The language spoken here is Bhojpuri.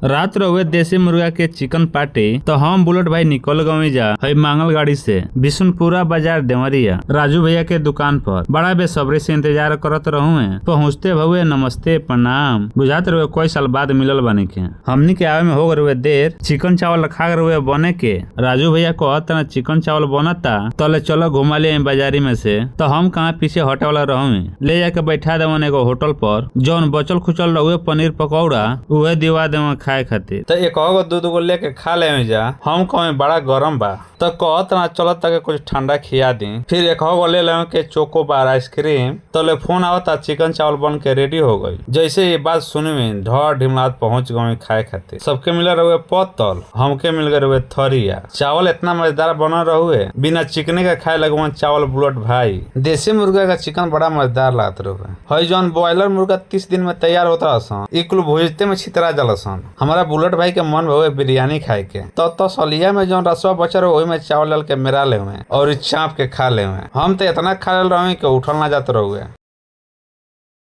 रात रहुए देसी मुर्गा के चिकन पार्टी तो हम बुलेट भाई निकल गए जा हई मांगल गाड़ी से बिशुनपुरा बाजार देवरिया राजू भैया के दुकान पर बड़ा बेसब्री से इंतजार करत रहूं। पहुँचते भहुए नमस्ते प्रणाम बुझात रहुए कई साल बाद मिलल बने के। हमनी के आवे में हो रहुए देर, चिकन चावल खा रहुए बने के। राजू भैया कहत ना चिकन चावल बनता तले चलो घुमा ले बाजारी में से, तो हम कहाँ पीछे हटे वाला रहूं। ले जाके बैठा देवन एगो होटल पर, जौन बचल खुचल रहुए पनीर पकौड़ा उहे दिवा देवन खाए खातिर। तो एक गो दू दू गो लेके खा ले जा। हम कहे बड़ा गरम बा तो कहत ना चलत तक कुछ ठंडा खिया दी। फिर एक गो ले ले के चोको बार आइसक्रीम। तो ले फोन आवता चिकन चावल बन के रेडी हो गई। जैसे ये बात सुनी ढर ढिमलात पहुंच गई खाए खातिर। सबके मिल रहुए पतल, हमके मिल गए रहुए थरिया। चावल इतना मजेदार बनल रहुए बिना चिकने के खाए लगवन चावल बुलेट भाई। देसी मुर्गा का चिकन बड़ा मजेदार लागत रहुए। हई जौन बॉयलर मुर्गा 30 दिन में तैयार होता सन, ई कुल भुजते में छितरा जलसन। हमारा बुलेट भाई के मन भवे बिरयानी खाए के, तो सलिया में जौन रसवा बचल रहे ओही में चावल डाल के मेरा ले हुए और चाँप के खा ले हुए। हम तो इतना खा ले रहे कि उठल ना जात रहुए।